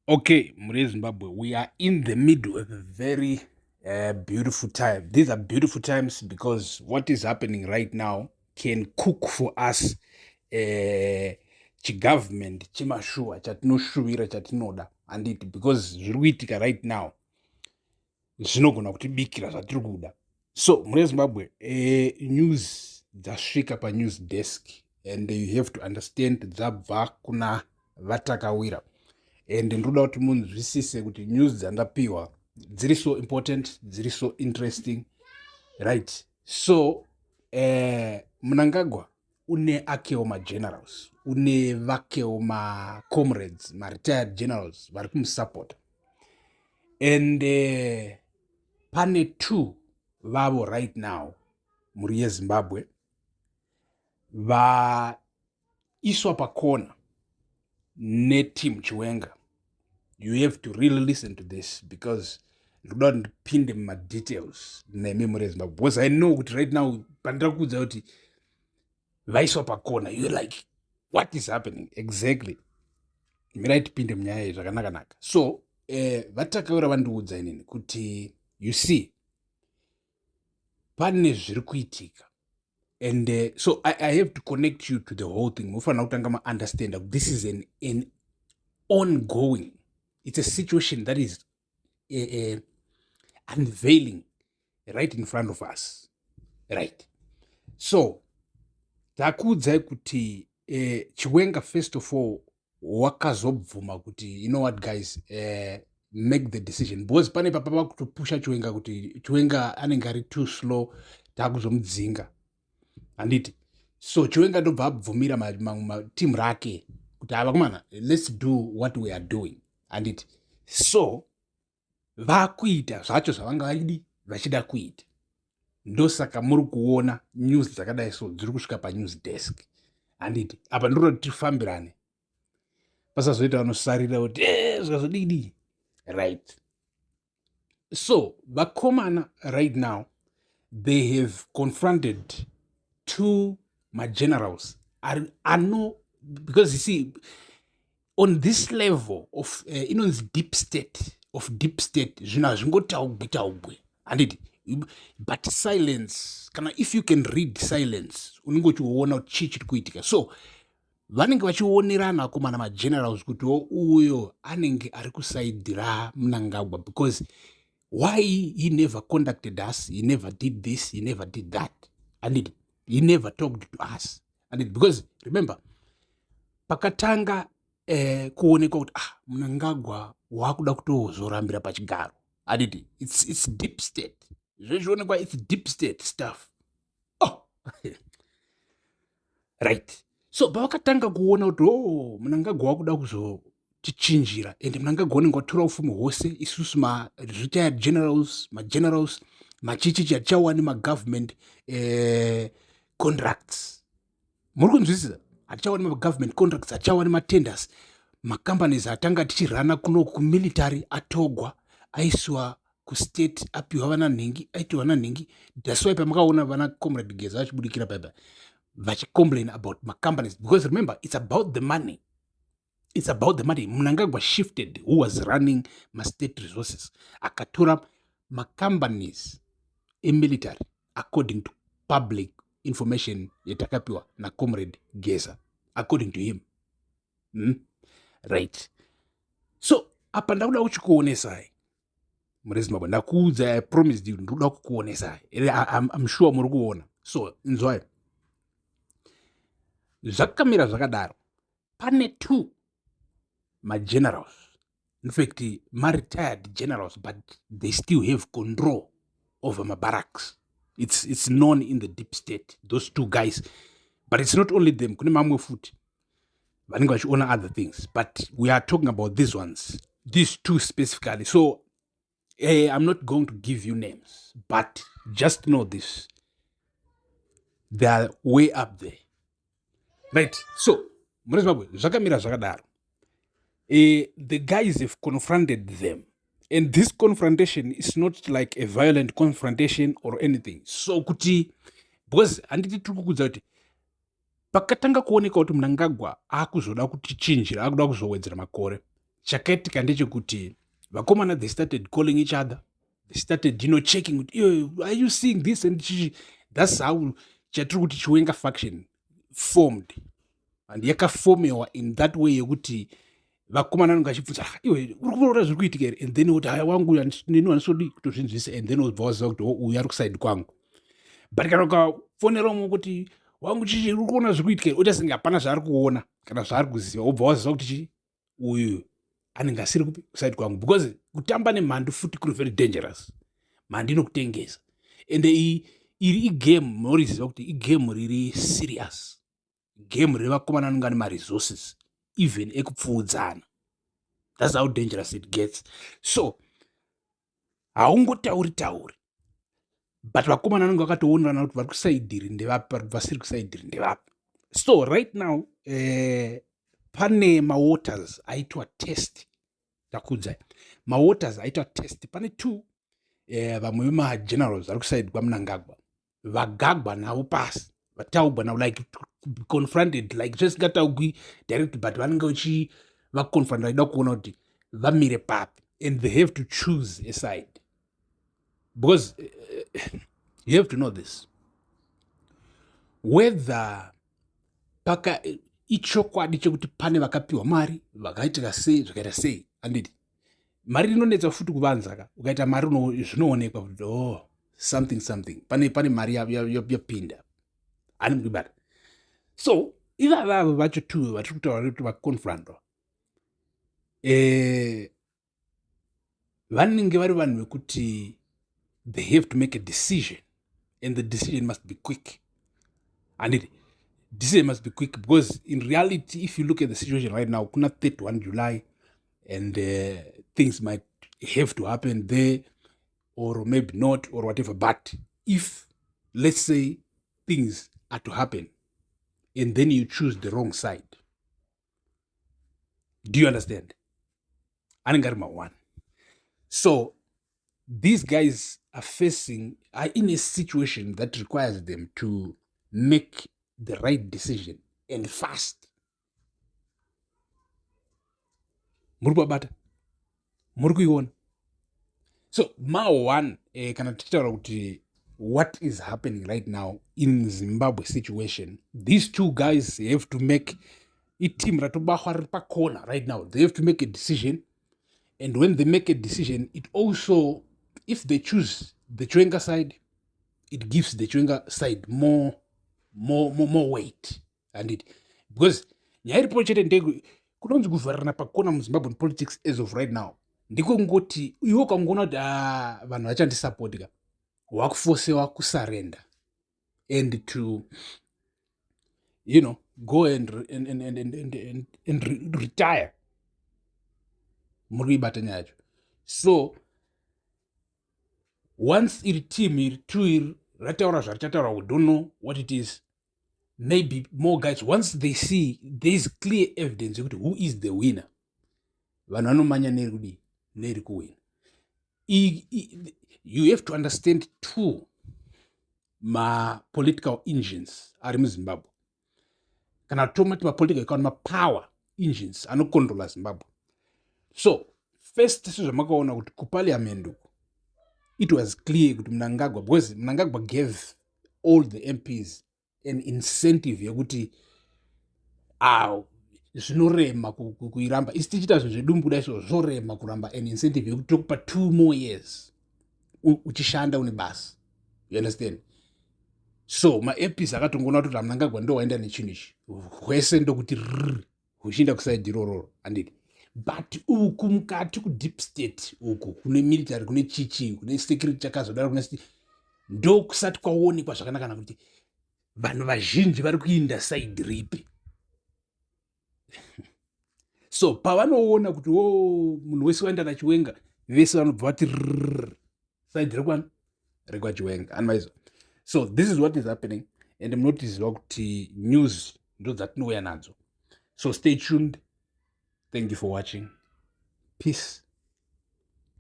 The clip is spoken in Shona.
Okay, mhuri yeZimbabwe, we are in the middle of a very beautiful time. These are beautiful times because what is happening right now can cook for us chigovernment chemashuwa chatinoshuvira, chatinoda, handiti? Because zviri kuitika right now zvinogona kutibikira zvatiri kuda. So mhuri yeZimbabwe, news dzasvika panews desk and you have to understand dzabva kuna VaTakawira, and ndinoda kuti munzwisise kuti news dzandapiwa dziri so important, dziri so interesting, right? So Mnangagwa une akewo magenerals, une vakewo macomrades, maretired generals vari kumusapota, and pane two vavo right now, mhuri yeZimbabwe, vaiswa pakona neteam Chiwenga. You have to really listen to this because ndikuda kuti ndipinde mumadetails nemi, mhuri yeZimbabwe, because I know kuti right now pandira kuudza kuti vaiswa pakona, you're like, "What is happening exactly?" Mirai tipinde munyaya iyi zvakanaka-naka. So VaTakawira vandiudza inini kuti, you see, pane zviri kuitika and so I have to connect you to the whole thing. Mufanira kutanga maunderstanda this is an ongoing, it's a situation that is unveiling right in front of us, right? So takuudzai kuti Chiwenga first of all wakazobvuma kuti, "You know what, guys, make the decision," because pane papa vakutopusha Chiwenga kuti Chiwenga anenge ari too slow, taakuzomudzinga, handiti? So Chiwenga ndobva abvumira mateam rake kuti, "Havakomana, let's do what we are doing," handiti? So vakuita zvacho zvavanga vaidi vachida kuita. Ndosaka muri kuona news dzakadai so dziri kusvika panews desk, handiti? Apa ndinoda kuti tifambirane, pasazoita vanosarira kuti e zvikazodii, right? So vakomana right now they have confronted two magenerals ano, because you see, on this level of inonzi deep state of deep state, zvinhu hazvingotaugwi taugwi, handiti? But silence, kana if you can read silence, unenge uchiona kuti chii chiri kuitika. So vanenge vachionerana vakomana magenerals kuti uyo anenge ari kusaidhira Mnangagwa, because why he never contacted us, he never did this, he never did that, and he never talked to us. And because remember, pakatanga kuonekwa kuti, ah, Mnangagwa waakuda kutozorambira pachigaro, handiti? It's deep state zvezvionekwa, it's deep state stuff. Oh, right. So pavakatanga kuona kuti, oh, Mnangagwa wakuda kuzotichinjira, and Mnangagwa unenge watora ufumi hwose, isusu maretired generals, magenerals, machichichi, hatichawani magovernment contracts. Muri kunzwisisa? Hatichawani magovernment contracts, hatichawani matenders. Macompanies atanga tichirana kunoku kumilitary atogwa, aisiwa kustate, apiwa vana nhingi, aitiwa nanhingi. That's why pamakaona vana Comrade Geza vachibudikira paipa vachicomplain about macompanies, because remember, it's about the money, it's about the money. Mnangagwa shifted who was running mastate resources, akatora macompanies emilitary, according to public information yatakapiwa naComrade Geza, according to him. Right, so apa ndakuda kuchikuonesai, muri Zimbabwe. Ndakuudza, I promised you, ndikuda kukuonesai. I'm sure muri kuona. So inzwai, zvakamira zvakadaro, pane two magenerals, in fact maretired generals, but they still have control over mabarracks. It's known in the deep state, those two guys, but it's not only them, kune mamwe futi vanenge vachiona other things, but we are talking about these ones, these two specifically. So I'm not going to give you names, but just know this: they are way up there, right? So mune Zimbabwe, zvakamira zvakadaro. The guys have confronted them, and this confrontation is not like a violent confrontation or anything. So kuti, because handiti tiri kukudza kuti pakatanga kuoneka kuti Mnangagwa akuzoda kutichinjira, akuda kuzowedzera makore, Chakaitika ndechekuti vakomana, they started calling each other. They started checking kuti, "Are you seeing this?" And chichi. That's how chatiri kuti Chiwenga faction formed, and yakafomewa in that way yekuti vakomana vanenge vachibvunza, "Ah, iwe uri kuona zviri kuitika here?" And then kuti, "Haya wangu, neni handisodi kutozvinzwisa." And then wobva waziva kuti, "Oh, uyu ari kuside kwangu." But kana ukafonera umwe kuti, "Wangu, chichi, uri kuona zviri kuitika here?" oita senge hapana zvaari kuona kana zvaari kuziva, wobva waziva kuti chi uyu anenge asiri kupi, kuside kwangu, because kutamba nemhandu futi kuri very dangerous. Mhandu inokutengesa, ende iri igame munoriziva kuti igame riri serious, game revakomana anenge ane maresources even ekupfuudzana. That's how dangerous it gets. So haungotauri tauri, but vakomana vanenge vakatoonerana kuti vari kuside iri ndevapi, vasiri kuside iri ndevapi. So right now pane mawaters aitwa test. Takudzai mawaters aitwa test. Pane two vamwe vemagenerals vari kuside kwaMnangagwa vagagwa navo pasi, vataugwa navo, like confronted, like zvesingataugwi direct, but vanenge vachivaconfront, vachida kuona kuti vamire papi, and they have to choose a side, because you have to know this, whether paka ichokwadi chekuti pane vakapiwa mari, vakaitika sei, zvakaita sei, handiti mari inonetsa futi kuvanza ka. Ukaita mari zvinoonekwa kuti, oh, something something, pane mari yapinda, hani mukuibata. So ivavavo vacho tu vatiri kutaura kuti vaconfrontwa, vanenge vari vanhu vekuti they have to make a decision, and the decision must be quick, handiti? Decision must be quick because in reality, if you look at the situation right now, kuna 31 July, and things might have to happen there or maybe not or whatever. But if, let's say, things are to happen and then you choose the wrong side, do you understand, anenge ari ma1. So these guys are in a situation that requires them to make the right decision, and fast. Muri kubabata, muri kuiona. So ma1 kana tichitaura kuti what is happening right now in Zimbabwe situation, these two guys have to make, iteam ratobahwa riri pakona right now. They have to make a decision, and when they make a decision, it also, if they choose the Chiwenga side, it gives the Chiwenga side more weight. And it because nyaya iripo chete nde kunonzi kuvharirana pakona muZimbabwean politics as of right now ndiko kungoti iwe ukangoona kuti, ah, vanhu vachandisapoti ka, wakufosewa kusurrender and to go and retire. Muri kuibata nyaya yacho? So once iri team iri two iri rataura zvarichataura, we don't know what it is. Maybe more guys, once they see there is clear evidence yekuti who is the winner, vanhu vanomanya neri kudii, neri kuwina. You have to understand two mapolitical engines ari muZimbabwe, kana tomati mapolitical kana mapower engines anocontrola Zimbabwe. So first, sezvamakaona kuti kuparliament uku, it was clear kuti Mnangagwa, because Mnangagwa gave all the MPs an incentive yekuti aw zvinorema kuiramba. Isi tichiita zvinhu zvedumbu kudai, so zvorema kuramba an incentive yekuti tokupa 2 more years uchishanda une basa, you understand? So maMPs akatongoona kuti Mnangagwa ndo waenda nechinhu ichi hwese, ndokuti rr huchienda kuside irororo, handiti? But uku mukati kudeep state uku, kune military, kune chichi, kune security, chakazodaro, kune ndokusati kwaonekwa zvakanaka kuti vanhu vazhinji vari kuinda side ripi. So pavanoona kuti o oh, munhu wese waenda naChiwenga, vese vanobva vati rr side rekwani, rekwaChiwenga, anmaizo. So this is what is happening, and munotiziva kuti news ndo dzatinouya nadzo. So stay tuned. Thank you for watching. Peace.